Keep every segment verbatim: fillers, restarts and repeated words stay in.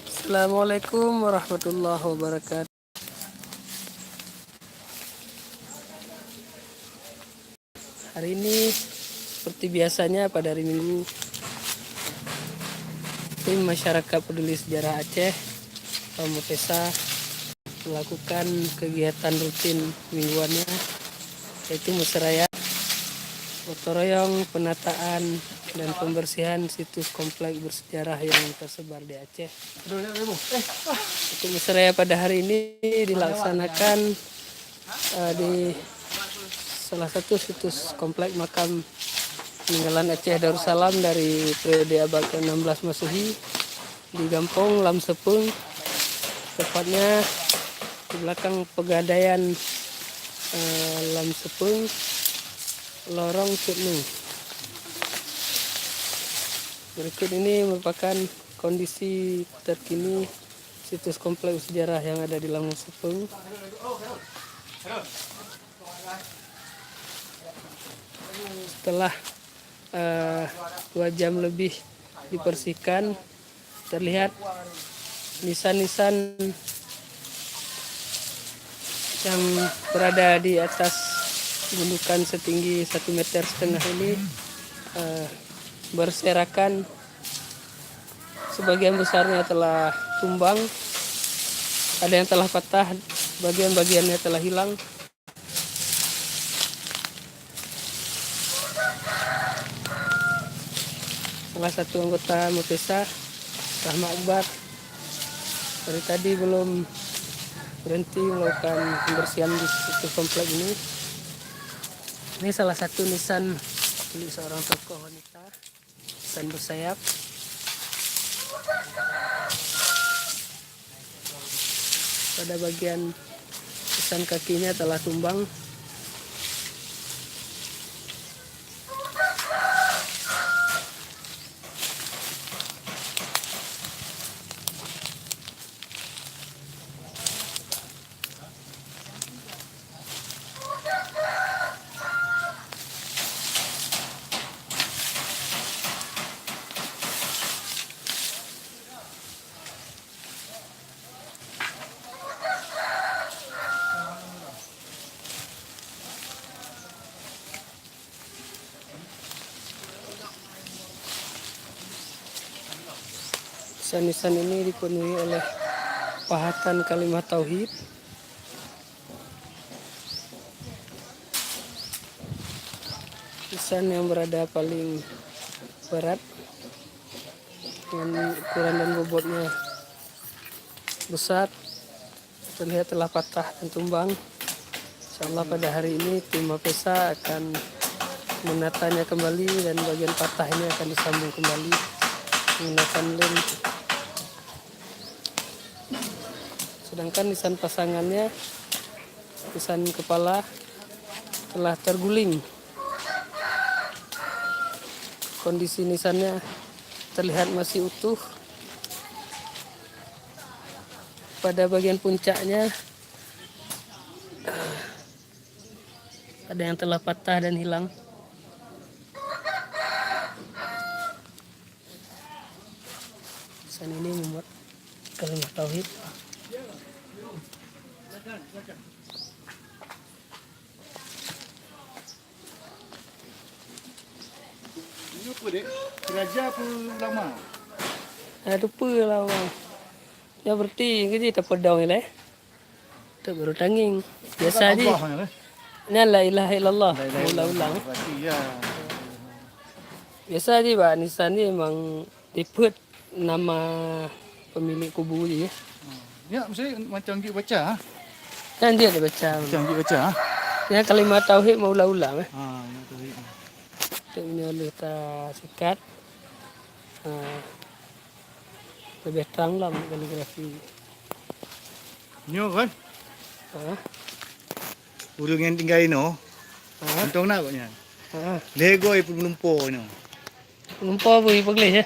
Assalamualaikum warahmatullahi wabarakatuh. Hari ini, seperti biasanya pada hari Minggu, tim Masyarakat Peduli Sejarah Aceh atau MAPESA melakukan kegiatan rutin mingguannya, yaitu meuseuraya gotong royong penataan dan pembersihan situs kompleks bersejarah yang tersebar di Aceh. Untuk meuseuraya pada hari ini dilaksanakan, eh, di salah satu situs kompleks makam peninggalan Aceh Darussalam dari periode abad keenam belas Masehi di Gampông Lam Sepeung, tepatnya di belakang Pegadaian, eh, Lam Sepeung, Lorong Cut Nu. Berikut ini merupakan kondisi terkini situs kompleks sejarah yang ada di Lam Sepeung. Setelah, eh, dua jam lebih dibersihkan, terlihat nisan-nisan yang berada di atas gundukan setinggi satu meter setengah ini, eh, berserakan. Sebagian besarnya telah tumbang, ada yang telah patah, bagian-bagiannya telah hilang. Salah satu anggota MAPESA, Rahmat Akbar, dari tadi belum berhenti melakukan pembersihan di situ komplek ini. Ini salah satu nisan milik seorang tokoh wanita. Ikan bersayap. Pada bagian ikan kakinya telah tumbang. Nisan-nisan ini dipenuhi oleh pahatan kalimah tauhid. Nisan yang berada paling barat dengan ukuran dan bobotnya besar, terlihat telah patah dan tumbang. Insyaallah pada hari ini tim MAPESA akan menatanya kembali dan bagian patah ini akan disambung kembali menggunakan lem. Sedangkan nisan pasangannya, nisan kepala telah terguling. Kondisi nisannya terlihat masih utuh. Pada bagian puncaknya, ada yang telah patah dan hilang. Nisan ini memuat kalimah tauhid. Ini apa, Dek? Raja apa ulama? Ada apa lah, Bang? Ya, berarti ke je tapedong ni lah, eh? Tak baru tanging. Biasa je. Allah ni, eh? Ni la ilaha illallah. La ilaha illallah. Ulang-ulang. Berarti, ya. Biasa je, Bang. Nisan ni memang dipet nama pemilik kubu je, ya. Hmm. Ya, mesti macam jeuet baca, ha? Kan jeuet baca. Macam jeuet baca, ha? Ya, kalimah tauhid meuulang-ulang, eh. Ha, ya, tauhid. Untuk menyuluh ta sikat. Ha. Lebih terang lah kaligrafi. Nyoe kan? Ha? Ureueng nyang tinggai inoe. Ha? Untông na gobnyan. Ha? Lhèe goe peumeulumpo inoe. Peumeulumpo bui peugleh, ya?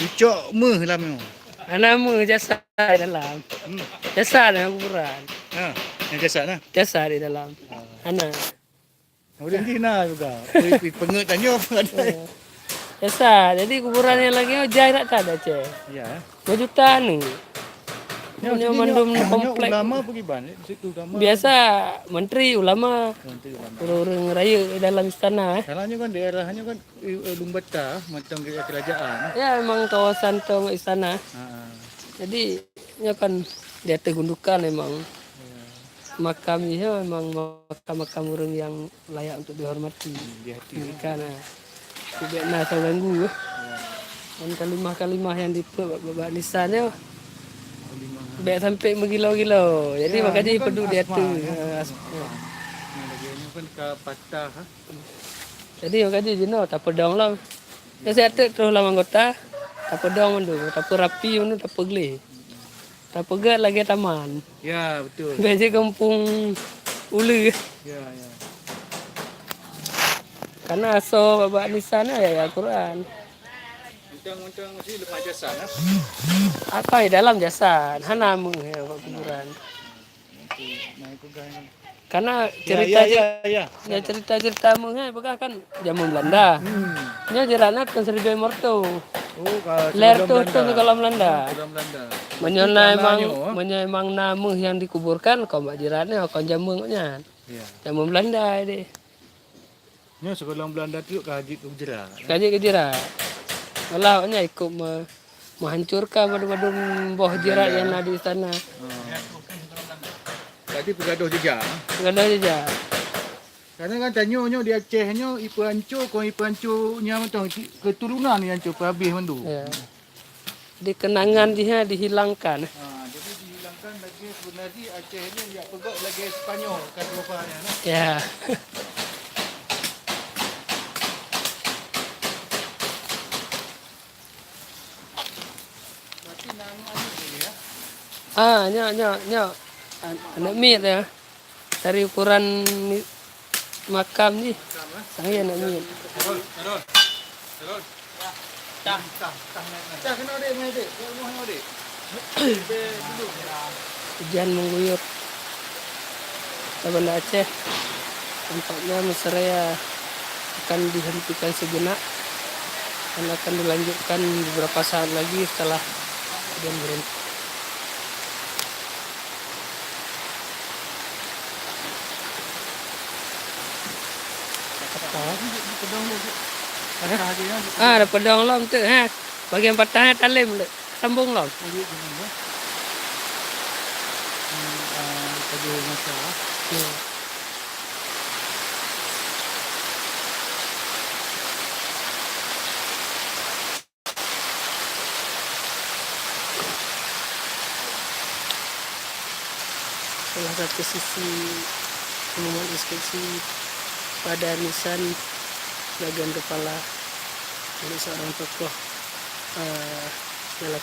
Ucok meuh lam nyoe. Hana meuh, jasad dalam. Hmm. Jasad dalam kuburan. Ha, nyang jasad na? Jasad di dalam. Ha. Hana. Ureueng jih na juga. Ui, ui, peungeut tanyoe. Eh. Biasa, jadi kuburan nyang lagèe nyoe jai that-that di Aceh. Ya. Dua juta ni. Nyoe, nyoe jadi mandum nyoe, nyoe komplek. Ulama apa kiban? Di situ ulama. Biasa, menteri, ulama. Menteri, ulama. Ureueng-ureueng rayeuk dalam istana, eh. Salahnya kan daerahnya kan, eh, eh, Lumbata, macam ke-, kerajaan. Ya, memang kawasan tu istana. Ha. Jadi, nyoe kan di ateueh gundukan memang. Ya. Makam nyoe memang makam-makam ureueng nyang layak untuk dihormati. Hmm, di hati. Di hati. Kan, ha. Bèk na soe ganggu. Ya. Dan kalimah-kalimah nyang dipeuet bak, bak, bak nisan nyoe. Kalimah. Bèk sampai meugilo-gilo. Jadi, ya, makajih nyoe kan peuduek di ateueh. Asma, ya. Ha, as-, ya. Nyoe lagèe nyoe kan ka patah, ha. Jadi, makajih jinoe tapeudong lom. Ya. Nyoe siat teuk troh lam anggota, tapeudong mandum, tapeurapi mandum, tapeugleh. Tapeugèt lagèe taman. Ya, betul. Bèk jeuet gampông uleue. Ya, ya. Karena asoe bak nisan nyan ya, ya Al-Quran. Untông-untông mesti leumah jasad, eh? Apa ya dalam jasad, hana meuh ya bak kuburan. Nanti naik pegang. Karena ya, cerita ya, ya, ya. Ya, cerita-cerita meuh nyan peugah kan jameun Belanda. Hmm. Nyoe jerat na tahun seribu lima ratus. Oh, ka lhèe reutôh tahun Belanda. Sebelum Belanda. Sebelum Belanda. Meunyoe na memang, meunyoe memang na meuh nyang dikuburkan, kon bak jerat nyoe, kon jameun nyan. Ya. Jameun Belanda deh. Nyoe sigohlom Belanda tu ka jeuet keu jerat. Ka jeuet keu jerat. Malah awaknyan ikut me-, menghancurkan bandum-bandum boh jerat nyang na di istana. Hmm. Jadi peugadôh jejak. Peugadôh jejak. Karena kan tanyoe nyoe di Aceh nyoe ipeuhanco, kon ipeuhanco nyang mantong, keturunan nyang hanco, peuhabéh mandum. Ya. Di kenangan jih nyan dihilangkan. Ha, jadi dihilangkan lagèe sebenarnya Aceh ni jak peugah lagèe Sepanyol kan Eropa ni, nah. Ya. Berarti nama anak dia, ya? Ah, nyoe, nyoe, nyoe. An-, aneuk miet ya. Dari ukuran mi-, makam jih. Makam, eh? Saya nak niat. Turun, turun. Turun. Cah, cah, cah, naik, naik. Cah, kena, Dek, mai, Dek. Kat rumah nyoe, Dek. Hujan mengguyur. Di Banda Aceh, tampaknya meuseuraya akan dihentikan sejenak dan akan dilanjutkan beberapa saat lagi setelah hujan berhenti. Ah, ada peudong lom tu, ha. Bagian patah nyan talem, sambung lom. Hmm. Salah satu sisi pengumuman inskripsi pada nisan bagian kepala milik seorang tokoh, eh, dalam